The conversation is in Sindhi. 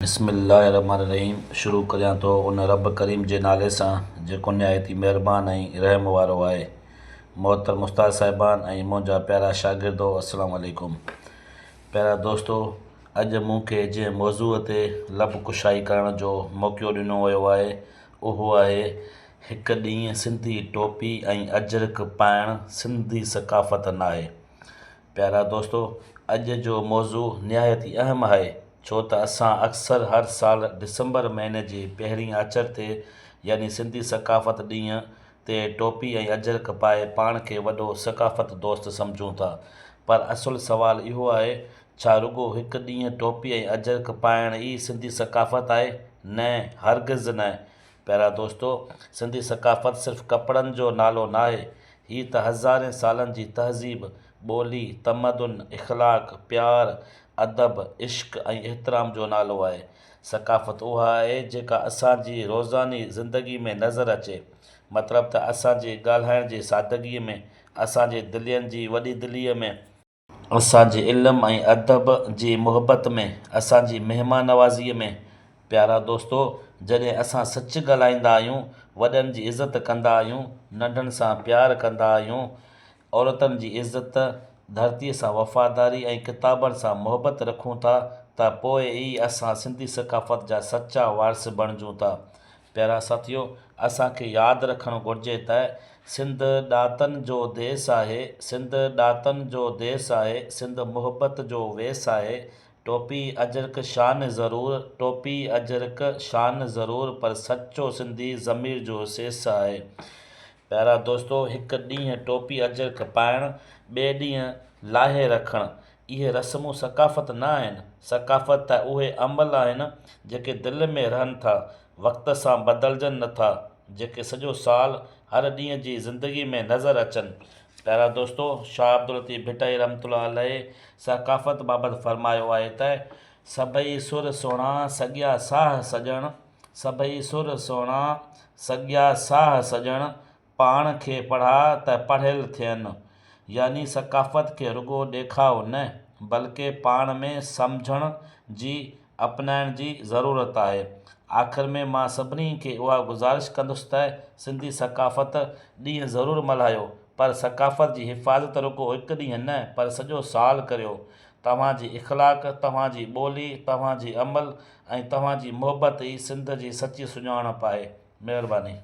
بسم الله الرحمٰن الرحيم شروع ڪريان ٿو ان رب ڪريم جي نالي سان جيڪو نهايت ئي مهربان ۽ رحم وارو آهي. محترم استاد صاحبان ۽ منهنجا پيارا شاگردو السلام عليڪم. پيارا دوستو اڄ مون کي جنهن موضوع تي لب ڪشائي ڪرڻ جو موقعو ڏنو ويو آهي اهو آهي هڪ ڏينهن سنڌي ٽوپي ۽ اجرڪ پائڻ سنڌي ثقافت ناهي. پيارا دوستو! اڄ جو موضوع نهايت ئي اهم آهي، ڇو ته اسان اڪثر هر سال ڊسمبر مهيني جي پهرين آچر تي يعني سنڌي ثقافت ڏينهن تي ٽوپي ۽ اجرڪ پائي پاڻ کي وڏو ثقافت دوست سمجهون ٿا. پر اصل سوال اهو آهي، ڇا رڳو هڪ ڏينهن ٽوپي ۽ اجرڪ پائڻ ئي سنڌي ثقافت آهي؟ نه، هرگز نه! پيارا دوستو! سنڌي ثقافت صرف ڪپڙن جو نالو ناهي، هي ته هزارين سالن جي تهذيب، ٻولي، تمدن، اخلاق، پيار، ادب، عشق ۽ احترام جو نالو آهي. ثقافت اها آهي جيڪا اسان جي روزاني زندگي ۾ نظر اچي. مطلب ته اسان جي ڳالهائڻ جي سادگيء ۾، اسان جي دلين جي وڏي دليء ۾، اسان جي علم ۽ ادب جي محبت ۾، اسان جي مهمان نوازيء ۾. پيارا دوستو! جڏهن اسان سچ ڳالهائيندا آهيون، وڏن جي عزت ڪندا آهيون، ننڍن سان پيار ڪندا آهيون، عورتن جي عزت، ڌرتيء سان وفاداري ۽ ڪتابن سان محبت رکون ٿا ته پوء ئي اسان سنڌي ثقافت جا سچا وارث بڻجون ٿا. پيارا ساٿيو! اسان کي ياد رکڻ گهرجي ته سنڌ ڏاتن جو ديس آهي، سنڌ ڏاتن جو ديس آهي، سنڌ محبت جو ويس آهي، ٽوپي اجرڪ شان ضرور، ٽوپي اجرڪ شان ضرور پر سچو سنڌي ضمير جو سيس آهي. پيارا دوستو! هڪ ڏينهن ٽوپي اجرڪ پائڻ، ٻئي ڏينهن لاهي رکڻ، اهي رسمون ثقافت نه آهن، ثقافت ته اهي عمل آهن جيڪي دل ۾ رهن ٿا، وقت سان بدلجن نه ٿا، جيڪي سڄو سال هر ڏينهن جي زندگي ۾ نظر اچن. پيارا دوستو! شاهه عبداللطيف ڀٽائي رحمة الله عليه ثقافت بابت فرمايو آهي ته، سڀئي سر سهڻا سڳيا ساهه سڄڻ، سڀئي سر سهڻا سڳيا ساهه سڄڻ، پاڻ کي پڙهاء ته پڙهيل ٿين. يعني ثقافت کي رڳو ڏيکاء نه، بلڪه پاڻ ۾ سمجهڻ جي، اپنائڻ جي ضرورت آهي. آخر ۾ مان سڀني کي اها گذارش ڪندس ته سنڌي ثقافت ڏينهن ضرور ملهايو، پر ثقافت جي حفاظت رڳو هڪ ڏينهن نه، پر سڄو سال ڪريو. توهان جي اخلاق، توهان جي ٻولي، توهان جي عمل ۽ توهان جي محبت ئي سنڌ جي سچي سڃاڻپ آهي. مهرباني.